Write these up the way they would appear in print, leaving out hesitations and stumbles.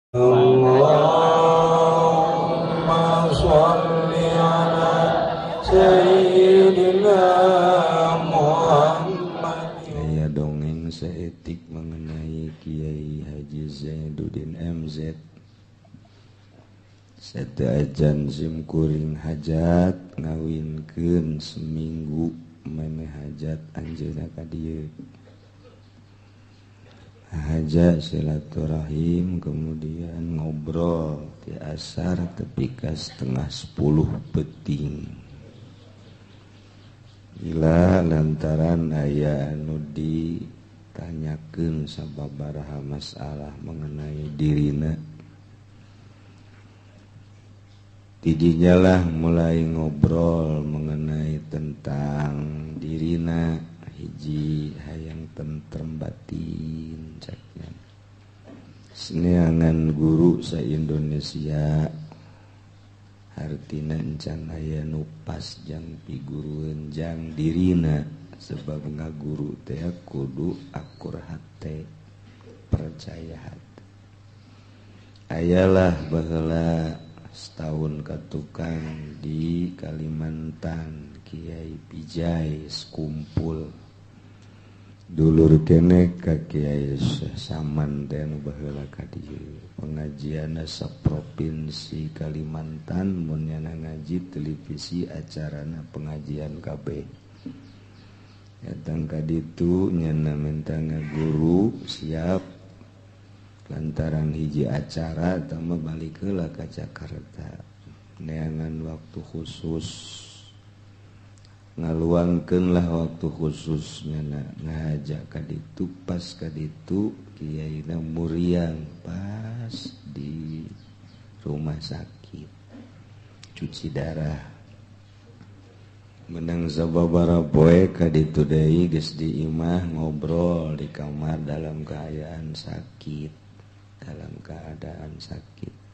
Allahumma sholli ala sayyidina Muhammad. Aya dongeng seetik mengenai Kiai Haji Zainuddin MZ. Sateuacan simkuring hajat ngawinkeun seminggu memeh hajat anjeunna ka dieu. Hajat silaturahim, kemudian ngobrol di asar tepi ka 9:30 peuting. Gila lantaran aya anu ditanyakeun sababaraha masalah mengenai dirina. Tidinyalah mulai ngobrol mengenai tentang dirina. Hiji hayang tentrem batin ceknya. Seneangan guru sa Indonesia hartina encan aya nu pas jang pigurueun jang dirina, sebab ngaguru teh kudu akur hate, percaya hate. Ayalah baheula setahun katukang di Kalimantan Kiai Pijai sekumpul dulur kene ka Kiai Saman teh nu baheula ka dieu pengajianna saprovinsi Kalimantan mun nyana ngaji televisi acarana pengajian kabeh datang ka ditu nyana minta ngaguru siap lantaran hiji acara tama balik heula ka Jakarta neangan waktu khusus ngaluangkeun lah waktu khusus nyana ngahaja ka ditu pas ka ditu kiaina muriang pas di rumah sakit cuci darah menang sababaraha poe ka ditu deui geus di imah ngobrol di kamar dalam keadaan sakit, dalam keadaan sakit.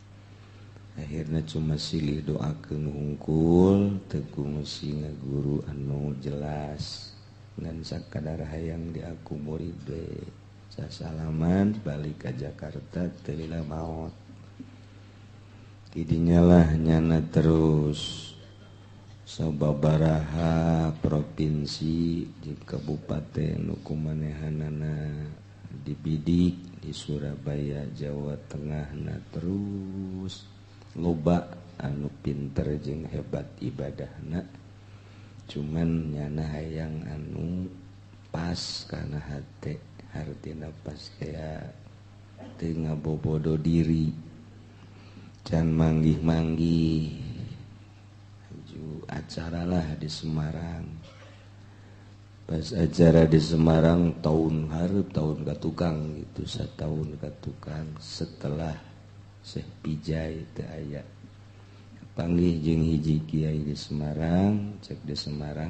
Akhirnya cuma silih doakeun hungkul teu kungsi ngaguru anu jelas ngan sakadar hayang diaku murid we. Sasalaman balik ka Jakarta teu lila maot. Tidinya lah nyana terus sababaraha provinsi di kabupaten nu kumanehanana dibidik di Surabaya Jawa Tengah na terus loba anu pinter jeung hebat ibadahna, cuman nyana hayang anu pas kana hate, hartina pas kaya teu ngabobodo diri can manggih-manggih aju acaralah di Semarang. Pas acara di Semarang tahun hareup tahun ka tukang gitu, satahun ka tukang setelah Syekh Pijai teu aya panggih jeung hiji kiai di Semarang. Cek di Semarang,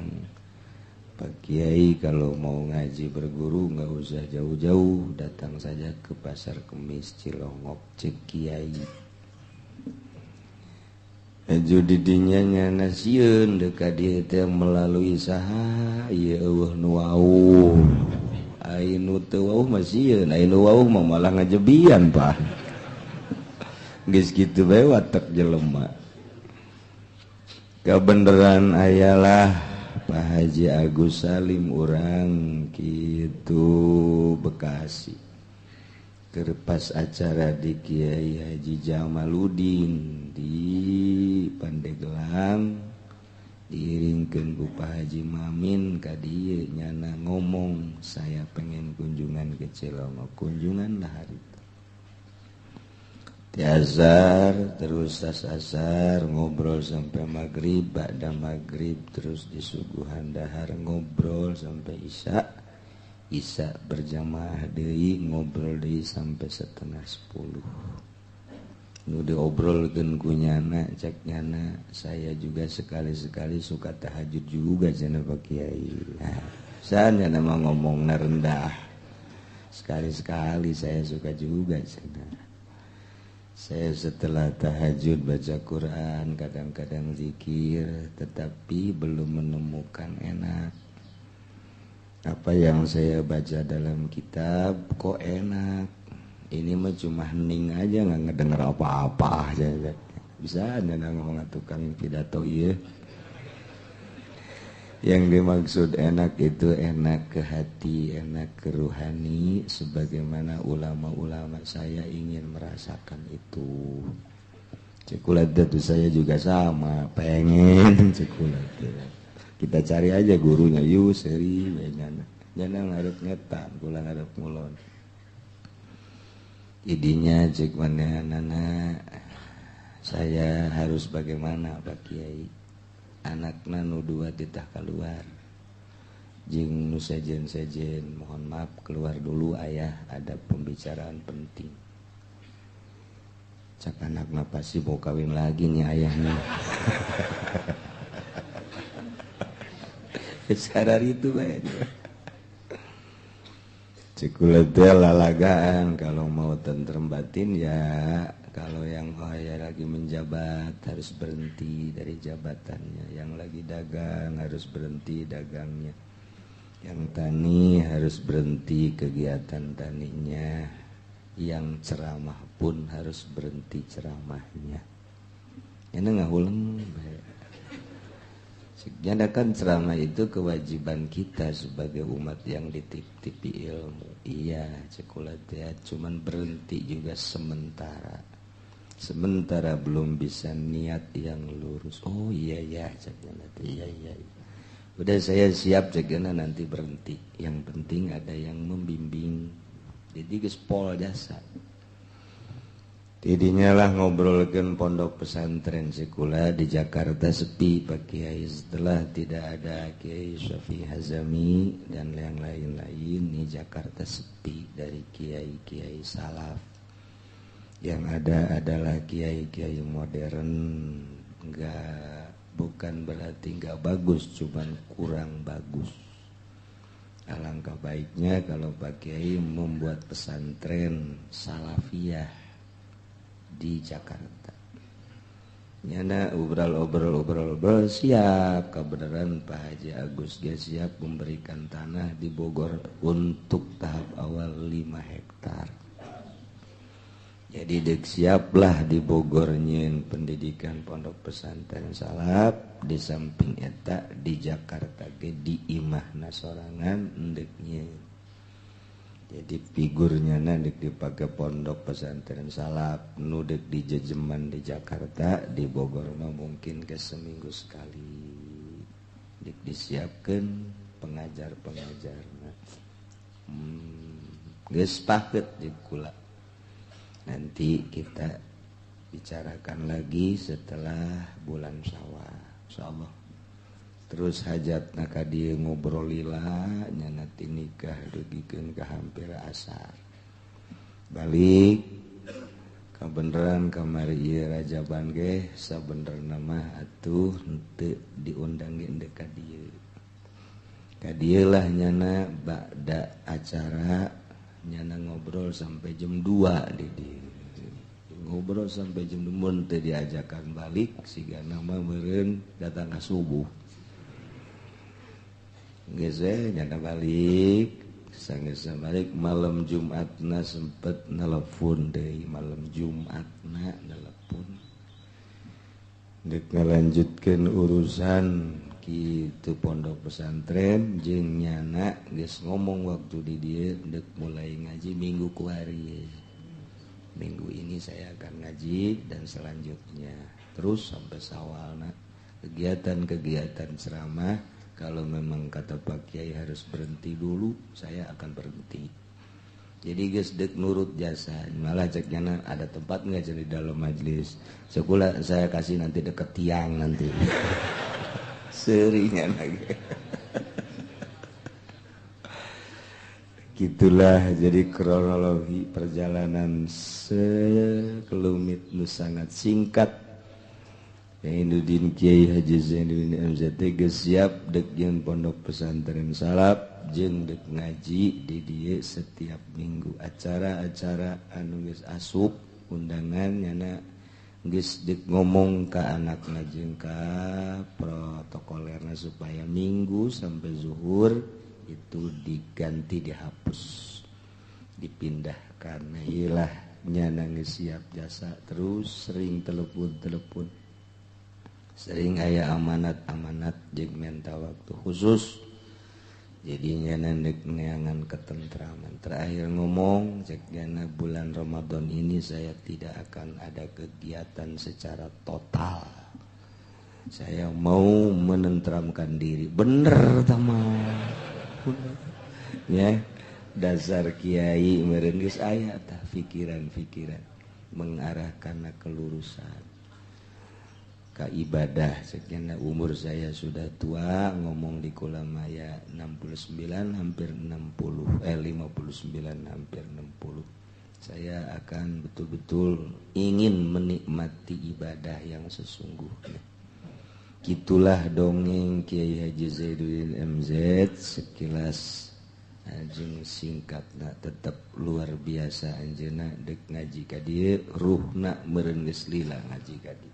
Pak Kiai kalau mau ngaji berguru nggak usah jauh-jauh, datang saja ke Pasar Kemis Cilongok, cek kiai. Aju didinya nyana sieun deuk ka dieu teh melalui saha ieu eueuh nu wauh. Ai nu teu wauh mah sieun, ai nu wauh mah malah ngajebian Pak. Geus kitu bae watek jelema. Kabeneran ayalah Pak Haji Agus Salim urang kitu Bekasi. Keur pas acara di Kiai Haji Jamaluddin di Pandeglang diiringkeun ku Pak Haji Mamin ka dieu nyana ngomong saya pengen kunjungan ke Cilongok, kunjungan lah hari itu. Azhar terus asar ngobrol sampai maghrib, ba'da maghrib terus disuguhan dahar ngobrol sampai isya, isya berjamaah deui ngobrol deui sampai 9:30. Nu diobrolkeun ku nyana, cek nyana saya juga sekali-sekali suka tahajud juga cenah Pak Kiai. Nah, saha mah ngomongna rendah. Sekali-sekali saya suka juga cenah. Saya setelah tahajud baca Quran, kadang-kadang zikir, tetapi belum menemukan enak. Apa yang saya baca dalam kitab kok enak. Ini mah cuma hening aja nggak ngedenger apa-apa aja. Bisa nyana ngomong tukang pidato ieu. Yang dimaksud enak itu enak ke hati, enak ke ruhani, sebagaimana ulama-ulama saya ingin merasakan itu. Cekulat itu saya juga sama, pengen cekulat. Kita cari aja gurunya, yuk seri, nyana. Nyana ngarep ngetan, kula ngarep ngulon. Idinya cek manehanana, saya harus bagaimana Pak Kiai? Anakna nu dua titah keluar jeung nu sejen-sejen, mohon maaf keluar dulu ayah, ada pembicaraan penting. Cak anakna pasti mau kawin lagi nih ayahnya. Sadar itu bae. Cekulet lalagaan kalau mau tentrem batin ya. Kalau yang ya lagi menjabat harus berhenti dari jabatannya, yang lagi dagang harus berhenti dagangnya, yang tani harus berhenti kegiatan taninya, yang ceramah pun harus berhenti ceramahnya. Ini ngahuleng. Sebenarnya kan ceramah itu kewajiban kita sebagai umat yang dititipi ilmu. Iya, cekulat ya, cuman berhenti juga sementara. Sementara belum bisa niat yang lurus. Oh iya ya, nanti iya iya. Udah saya siap cekna nanti berhenti. Yang penting ada yang membimbing. Jadi geus pol jasa. Tidinya lah ngobrolkeun pondok pesantren sekolah di Jakarta sepi Pak Kiai, setelah tidak ada Kiai Syafi'i Hazami dan yang lain-lain, nih Jakarta sepi dari kiai-kiai salaf. Yang ada adalah kiai-kiai modern. Enggak, bukan berarti enggak bagus, cuman kurang bagus. Alangkah baiknya kalau Pak Kiai membuat pesantren salafiyah di Jakarta. Nyana obrol-obrol siap, kebenaran Pak Haji Agus dia siap memberikan tanah di Bogor untuk tahap awal 5 hektar. Jadi dek siaplah di Bogor nyeun pendidikan pondok pesantren salaf, di samping eta di Jakarta ge di imahna sorangan endek nyeun. Jadi figurnya dek dipake pondok pesantren salaf nu dek di jejeman di Jakarta, di Bogor mah mungkin ke seminggu sekali. Dek disiapkeun pengajar-pengajarna. Geus paket di kula. Nanti kita bicarakan lagi setelah bulan Syawal, insyaallah. Terus hajatna ka dieu ngobrol lila nya nanti nikah dugikeun ka hampir asar. Balik kabeneran kamari ieu rajaban ge sabenerna mah atuh henteu diundang ge endek ka dieu. Ka dieu lah nyana ba'da acara nyana ngobrol sampai jam 2 di dieu. Ngobrol sampai jam 2 mun teu diajakan balik sigana mah meureun datang ka subuh. Geus we nyana balik, sanggeus balik malam Jumatna sempet nelpon deui, malam Jumatna nelpon. Dek ngalanjutkeun urusan kitu pondok pesantren jeung nyana geus ngomong waktu di dieu dek mulai ngaji minggu kuari. Minggu ini saya akan ngaji dan selanjutnya terus sampai sawalna kegiatan-kegiatan ceramah. Kalau memang kata Pak Kiai harus berhenti dulu, saya akan berhenti. Jadi geus dek nurut jasa, malah cek nyana ada tempat nggak jadi dalam majelis sekolah saya kasih nanti deket tiang nanti. Seringan lagi. Gitulah jadi kronologi perjalanan sekelumit nu sangat singkat. Zainuddin Kiai Haji Zainuddin MZT geus siap dek jeung pondok pesantren salaf jeung dek ngaji di dieu setiap minggu acara-acara anu geus asup undangan nyana geus dek ngomong ka anakna jeung ka protokolerna supaya minggu sampai zuhur itu diganti, dihapus, dipindah diarahkan. Ilah nyana geus siap jasa terus sering telepon-telepon, sering aya amanat-amanat jeung menta waktu khusus. Jadi nyana deuk neangan ketentraman. Terakhir ngomong cek nyana, bulan Ramadan ini saya tidak akan ada kegiatan secara total. Saya mau menenteramkan diri. Bener tama. Ya, dasar kiai meureun geus aya tah pikiran-pikiran mengarah kana kelurusan. Ka ibadah sekian, umur saya sudah tua, ngomong di Kulamaya 69 hampir 60, 59 hampir 60. Saya akan betul-betul ingin menikmati ibadah yang sesungguhnya. Gitulah dongeng Kiai Haji Zainuddin MZ sekilas anjing singkatna, tetap luar biasa anjeunna. Dek ngaji ka dieu ruhna meureun geus lila ngaji ka dieu.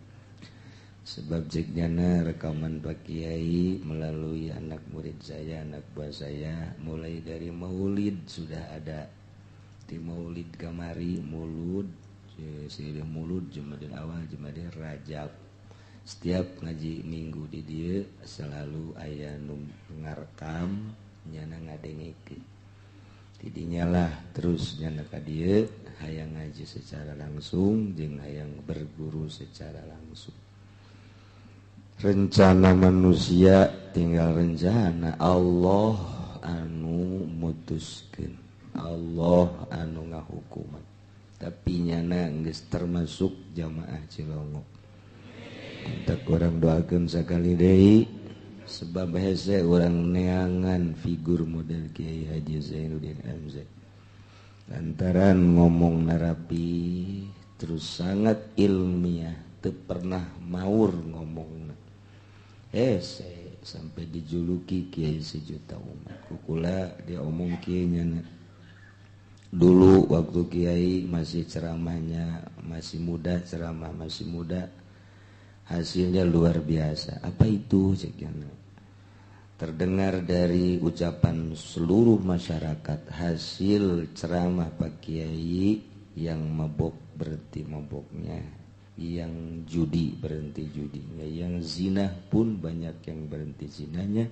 Sebab cek nyana, rekaman Pak Kiai melalui anak murid saya, anak buah saya, mulai dari maulid sudah ada. Di maulid kamari, mulud, silih mulud, Jumadil Awal, Jumadil Rajab. Setiap ngaji minggu di dieu selalu aya nu ngarekam, nyana ngadengekeun. Tidinya lah terus nyana ka dieu hayang ngaji secara langsung jeung hayang berguru secara langsung. Rencana manusia tinggal rencana, Allah anu mutuskeun, Allah anu ngahukuman. Tapi nyana geus termasuk jamaah Cilongok. Tak urang doakeun sakali deui, sebab hese urang neangan figur model Kiai Haji Zainuddin MZ. Lantaran ngomong narapi terus sangat ilmiah, teu pernah maur ngomongna. Hese sampai dijuluki Kiai Sejuta Umat. Kukula dia omong kiai nyana. Dulu waktu Kiai masih ceramahnya masih muda, ceramah masih muda, hasilnya luar biasa. Apa itu cek nyana? Terdengar dari ucapan seluruh masyarakat, hasil ceramah Pak Kiai yang mabok berhenti maboknya, yang judi berhenti judinya, yang zina pun banyak yang berhenti zinanya,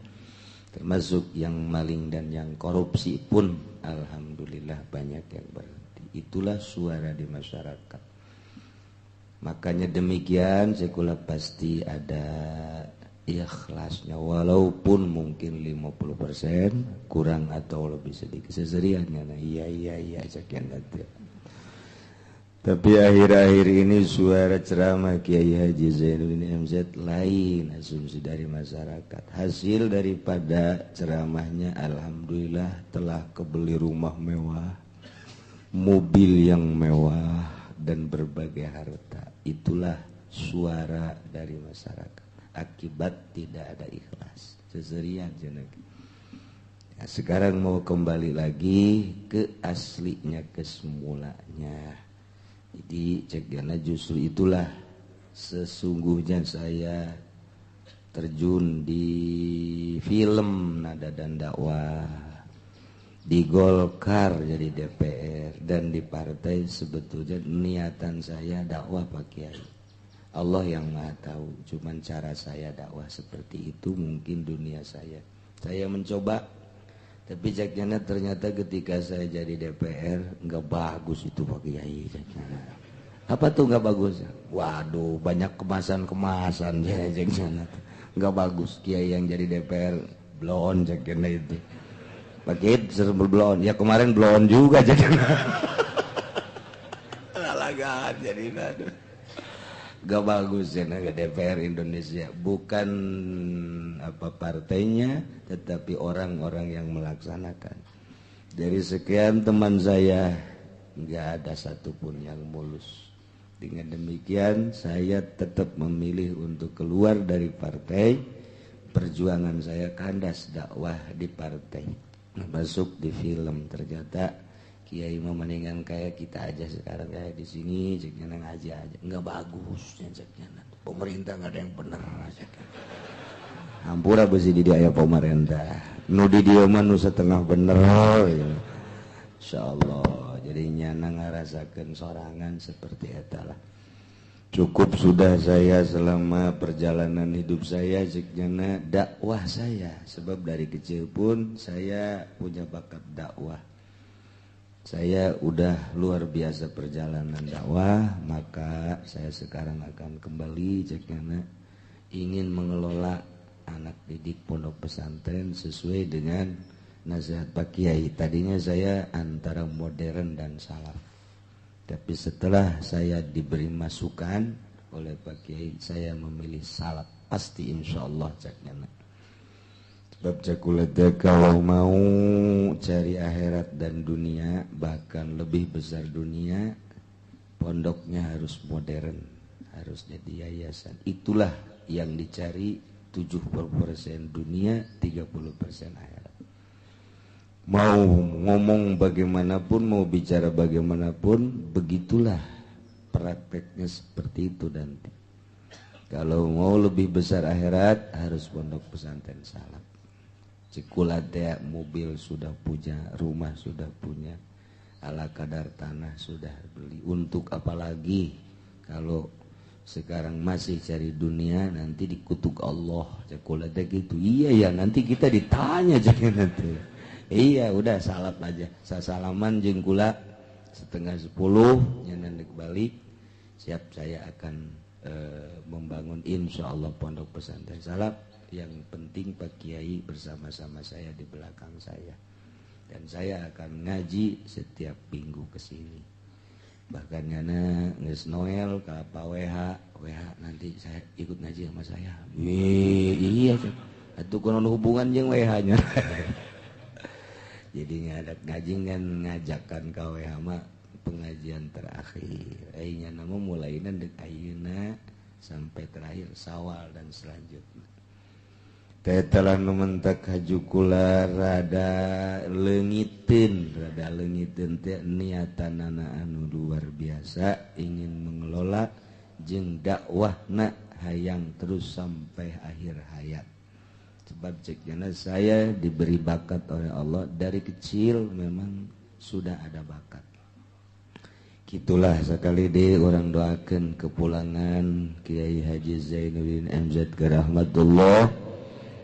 termasuk yang maling dan yang korupsi pun alhamdulillah banyak yang berhenti. Itulah suara di masyarakat. Makanya demikian sekolah pasti ada ikhlasnya, walaupun mungkin 50% kurang atau lebih sedikit seseriannya. Nah, iya iya iya sekian nanti. Tapi akhir-akhir ini suara ceramah Kiai Haji Zainuddin MZ lain asumsi dari masyarakat. Hasil daripada ceramahnya alhamdulillah telah kebeli rumah mewah, mobil yang mewah, dan berbagai harta. Itulah suara dari masyarakat akibat tidak ada ikhlas. Seserian jeneng. Nah, sekarang mau kembali lagi ke aslinya, ke semulanya. Jadi cek dana justru itulah sesungguhnya saya terjun di film Nada dan Dakwah, di Golkar jadi DPR, dan di partai sebetulnya niatan saya dakwah Pak Kiai. Allah yang Maha tahu, cuman cara saya dakwah seperti itu mungkin dunia saya. Saya mencoba, tapi cek jana ternyata ketika saya jadi DPR nggak bagus itu Pak Kiai. Apa tuh nggak bagus? Waduh, banyak kemasan-kemasan cek jana. Nggak bagus Kiai yang jadi DPR blon cek jana itu. Pak Kiai serba blon. Ya kemarin blon juga cek jana. Lalagan jadi aduh. Gak bagus ya DPR Indonesia, bukan apa partainya, tetapi orang-orang yang melaksanakan. Dari sekian teman saya nggak ada satupun yang mulus. Dengan demikian saya tetap memilih untuk keluar dari partai. Perjuangan saya kandas dakwah di partai, masuk di film. Ternyata Kiai mah mendingan kayak kita aja sekarang, kayak di sini ceknya ngaji aja nggak bagus ceknya, pemerintah nggak ada yang bener ceknya. Hampura besi di dia pemerintah nu di dia mah nu setengah bener ya. Insyaallah Jadi nyana ngarasakeun sorangan seperti eta lah. Cukup sudah saya selama perjalanan hidup saya cek nyana dakwah saya, sebab dari kecil pun saya punya bakat dakwah. Saya udah luar biasa perjalanan dakwah, maka saya sekarang akan kembali cek nyana ingin mengelola anak didik pondok pesantren sesuai dengan nasihat Pak Kiai. Tadinya saya antara modern dan salaf. Tapi setelah saya diberi masukan oleh Pak Kiai, saya memilih salaf. Pasti insya Allah cek nyana. Sebab cek kula teh kalau mau cari akhirat dan dunia, bahkan lebih besar dunia, pondoknya harus modern, harus jadi yayasan. Itulah yang dicari, 70% dunia, 30% akhirat. Mau ngomong bagaimanapun, mau bicara bagaimanapun, begitulah prakteknya seperti itu nanti. Kalau mau lebih besar akhirat, harus pondok pesantren salaf. Cek kula teh mobil sudah punya, rumah sudah punya, ala kadar tanah sudah beli. Untuk apalagi kalau sekarang masih cari dunia, nanti dikutuk Allah. Cek kula teh gitu. Iya ya, nanti kita ditanya jangan nanti. Iya udah salaf aja. Sasalaman jeung kula 9:30 nyanan dek balik. Siap, saya akan membangun insya Allah pondok pesantren salaf. Yang penting Pak Kiai bersama-sama saya di belakang saya. Dan saya akan ngaji setiap minggu ke sini. Bahkan nyana geus Noel ka Pak WH, WH nanti saya ikut ngaji sama saya. Wih, iya atuh kunaon hubungan jeung WH-nya. Jadi ngadak ngaji kan ngajakan ka WH mah pengajian terakhir. Ai nyana mah mulaina dek ayeuna sampai terakhir Sawal dan selanjutnya. Tetelah nu mentak haju kula rada leungiteun teh niatanana anu luar biasa ingin mengelola jeung dakwahna hayang terus sampai akhir hayat. Sebab cek nyana saya diberi bakat oleh Allah dari kecil, memang sudah ada bakat. Gitulah sekali deh orang doakan kepulangan Kiai Haji Zainuddin MZ ke rahmatullah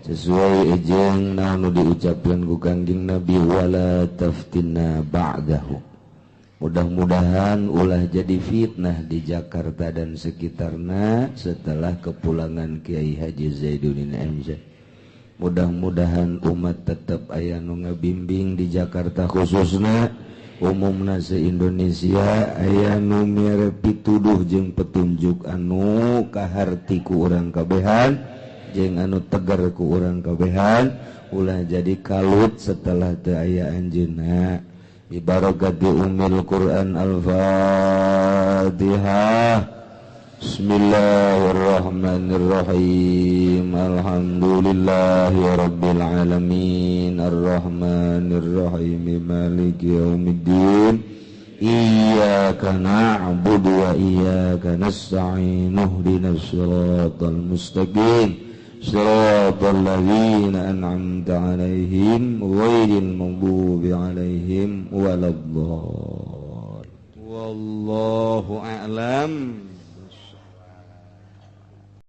sesuai ejeng naon diucapkan ku Kangjeng Nabi, wala taftinna ba'dahu. Mudah-mudahan ulah jadi fitnah di Jakarta dan sekitarnya setelah kepulangan Kiai Haji Zainuddin MZ. Mudah-mudahan umat tetap aya nu ngabimbing di Jakarta khususnya, umumna se-Indonesia aya nu mere pituduh jeung petunjuk anu kaharti ku urang kabehan jeung anu tegar ku urang kabehan, ulah jadi kalut setelah teu aya anjeunna. Bi barakati ummil Quran. Al-Fatihah. Bismillahirrahmanirrahim. Alhamdulillahi rabbil alamin. Arrahmanirrahim. Maliki yaumiddin. Iyyaka na'budu wa iyyaka nasta'in. Ihdinas siratal mustaqim. Siratal ladzina an'amta 'alaihim ghairil maghdubi 'alaihim waladdallin. Wallahu a'lam.